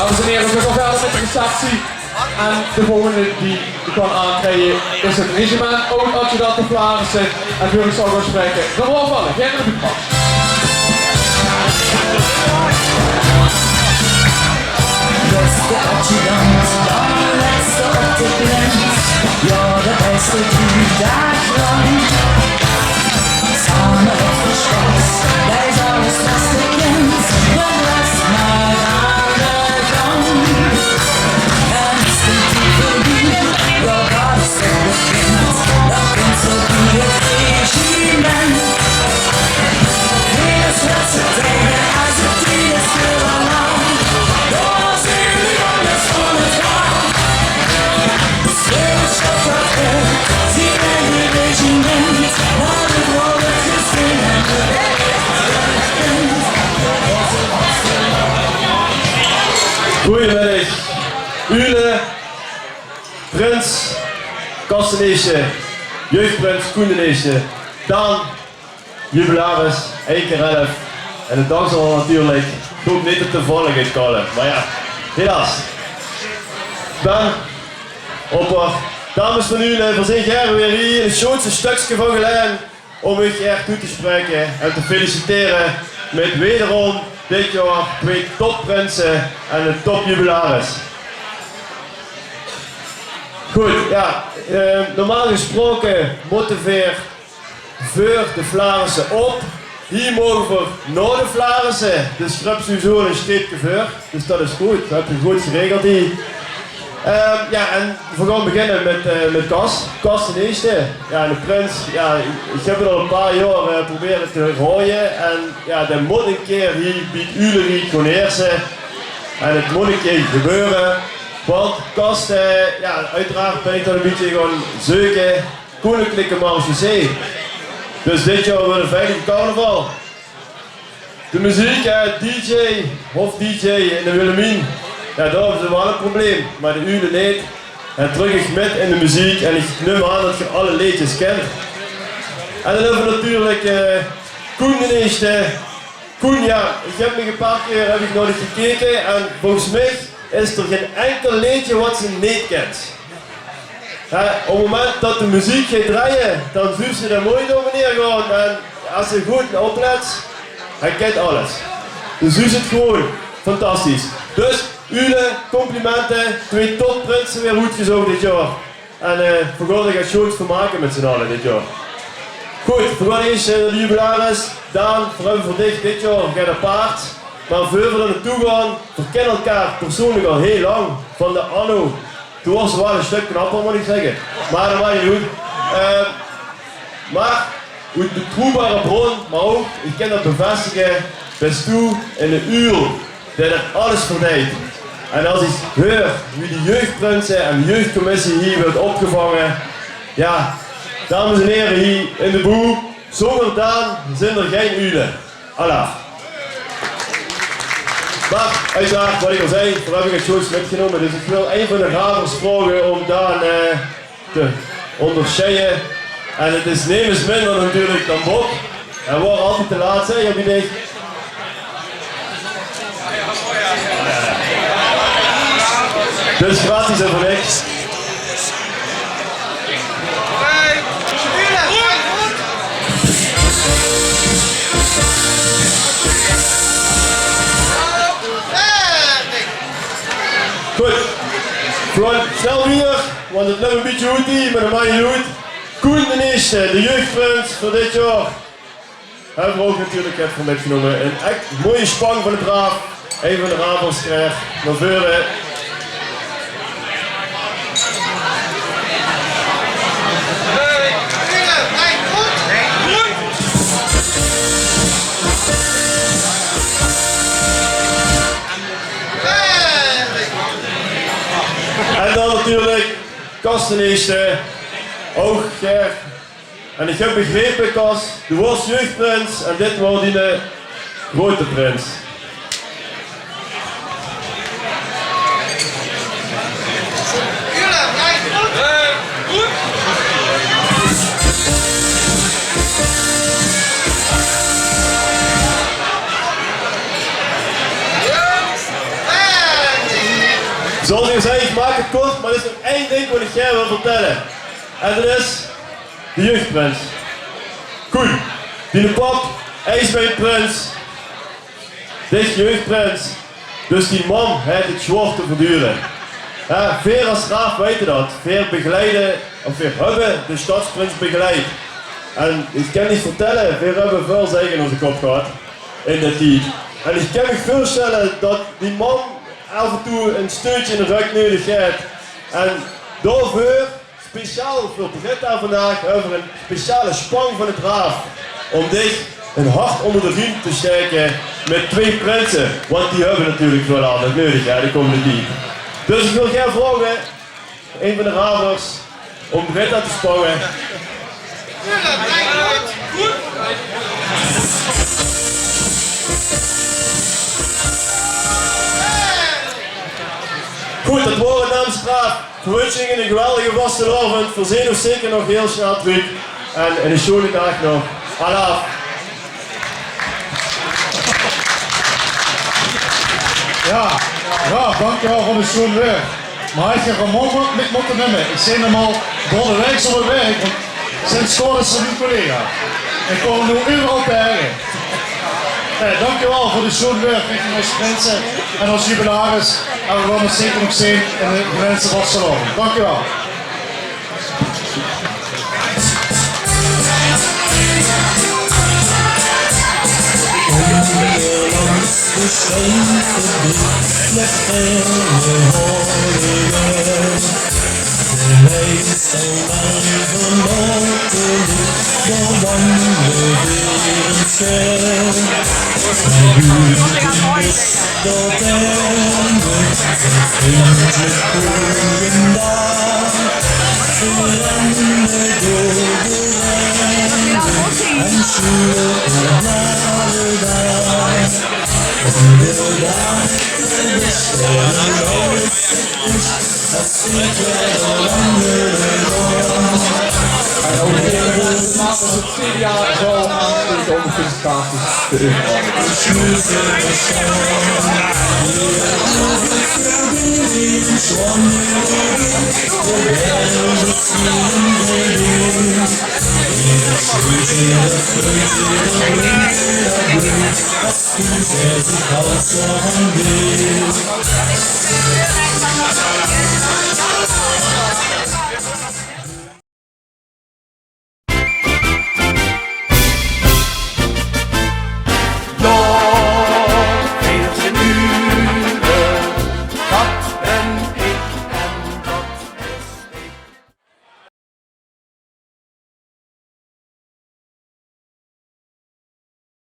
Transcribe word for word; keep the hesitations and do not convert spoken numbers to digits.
Dames en here, veer gaon wiejer mit de receptie. En de volgende die ich gaon aankleie is 't regiment Oud-Adjudante Flaarisse. En veur uch zal gaon spraeke Ramon van Genne de Boetpas. Beste adjudant, de allerlètste op de plant. Jao, de bèste die daag lang. Same op de sjpas, bie alles vas de kind. De rest mer aan de gang. En is de tied veurbie, jao, dat is toch bekènd. Dan kump ze bie 't regiment. Hele slechtste tieje, es 't tied is veur 'n lamp. Dao zien de jonges van 't raam. Goeiemiddig. Uule, prins, Kas d'n Ierste, jeugdprins Koen d'n Ierste, Daan, jubilaris, ein kier elf. En de daag zal natuurlik ouch neet op de valk kalle. Mer jao, helaas. Dan, opper, dames van Uule, veer zeen gaer weer hie in 't sjoonste stökske van Gelaen óm uch hie toe te spraeke en te feliciteren mit wederom dit jaor twee topprinse en ein topjubilaris. Good, jao, eh, normaal gesproke mótte veer veur de Flaarisse op. Hie moge veer nao de Flaarisse, dus geer höb sowieso ein sjtreepke veur. Dus dat is good, dat höb geer good geregeld hie. Ehm, jao, en veer gaon beginne mit, eh, mit Kas. Kas d'n Ierste. Jao, de prins. Jao, ich höb 't al e paar jaor, eh, geprobeerd te raoje. En jao, dae mót ein kier hie bie 't Uuleriek gaon heerse. En 't mót ein kier gebeure. Want Kas, eh, jao, oeteraard bön ich dan e bietje gaon zeuke. Koninklijke Marechaussee. Dus dit jaor weer 'ne veilige carnaval. De meziek, eh, dj, hof-dj in de Willemien. Jao, dao höbbe ze waal e probleem, mer de Uule neet. Hae trök uch mit in de meziek en ich num aan dat geer alle leedjes kènt. En dan höbbe veer natuurlik, eh, Koen d'n Ierste. Koen, jao, ich höb mich e paar kier, höb ich nao dich gekeke en volges mich is d'r gein inkel leedje wat ze neet kènt. Hè, op 't moment dat de meziek geit drejje, dan zuus se de mooi door en neer gaon. En es se good oplèts, hae kènt alles. Dus zuus 't gewoon fantastisch. Dus, Uule, complimente. Twee topprinse weer oetgezoch dit jaor. En, eh, veer gaon d'r get sjoons van make mit z'n alle dit jaor. Good, veer gaon ieërs, eh, nao de jubilaris. Daan, veer höbbe veur dich dit jaor get apart. Mer veur veer dao nao toe gaon, veer kènne elkaar persoonlik al hiel lang. Van de anno Doe waors waal e stök knapper, mót ich zègke. Mer dat maak neet oet. Eh, mer oet betroewbare bron, mer ouch, ich kin dat bevestige, bès doe eine uul dae d'r alles veur deit. En es ich heur wie de jeugdprinse en de jeugdcommissie hie weurt opgevange, jao, dames en hiere, hie in de boel, zónger Daan zeen d'r gein uule. Alaaf. Mer oeteraard, wat ich al zag, veer höbbe get sjoons mitgenómme. Dus ich wil ein van de Ravers vraoge óm Daan, eh, te óngersjeie. En 't is nemes minder natuurlik dan Bob. Hae waor altied te laat, zag hae, bie dich. Dus gratis en veur niks. Good. Gewoon snel wiejer, want 't löp e bietje oet hie, mer dat maak neet oet. Koen d'n Ierste, de jeugdprins veur dit jaor. Höbbe veer ouch natuurlik get van mitgenómme. Ein ech mooie spang van de Raaf. Ein van de Ravers, eh, nao veure. En dan natuurlik Kas d'n Ierste. Ouch, eh, En ich höb begrepe, Kas, doe waors jeugdprins en dit waor diene groete prins. Zoals ik al zei, ik maak het kort, maar er is nog één ding wat ik graag wil vertellen. En dat is de jeugdprins. Koen, diene pap, hij is mijn prins. Dich jeugdprins. Dus dien mam haet het zwaor te verdure. Hè, veer als raaf weite dat. Veer begeleide, of veer höbbe de stadsprins begeleid. En ik kan dich vertelle, veer höbbe väöl zeik in ózze kop gehad in dae tied. En ik kan mich veurstelle dat dien mam af en toe ein steuntje in de rök neudig haet. En daoveur, speciaal veur Britta vandaag, höbbe veer ein speciale spang van het raaf om dich ein hart ónger de riem te staeke mit twee prinse. Want die höbbe natuurlijk väöl aandacht neudig, hè, de komende tied. Dus ik wil gaer vraoge, ein van de ravers, om Britta te spange. Good, dat waor 't namens het raaf. Veer winsje uch ein geweldige vastelaovend. Veer zeen ós zeker nog hiel snel trök. En ein sjoene daag nog. Alaaf. Jao, jao, dankjewel veur de sjoen wäörd. Maar haw ik Ramon mit mótte numme? Ik zeen 'm al door de waek zo weer werk, want sinds kort is 'r mien collega. Ik kom 'm noe euveral taenge. Nae, dankjewel veur de sjoen wäörd richting ós prinse en ós jubilaris. En veer gaon ós zeker nog zeen in de gewenste vastelaovend. Dankjewel. Langs de Slijnfabriek ligt 'ne holle weg. De meid zal dan verlaten ligt door lange wereldsjer. Maar buiten is dat erg, dat vriendelijk goeiendaag. Veranderd door de regen en sjoer op blare daag. Op de daag is er alles. En ook weer de laatste vier jaar zo aan de ondersteuningsbasis te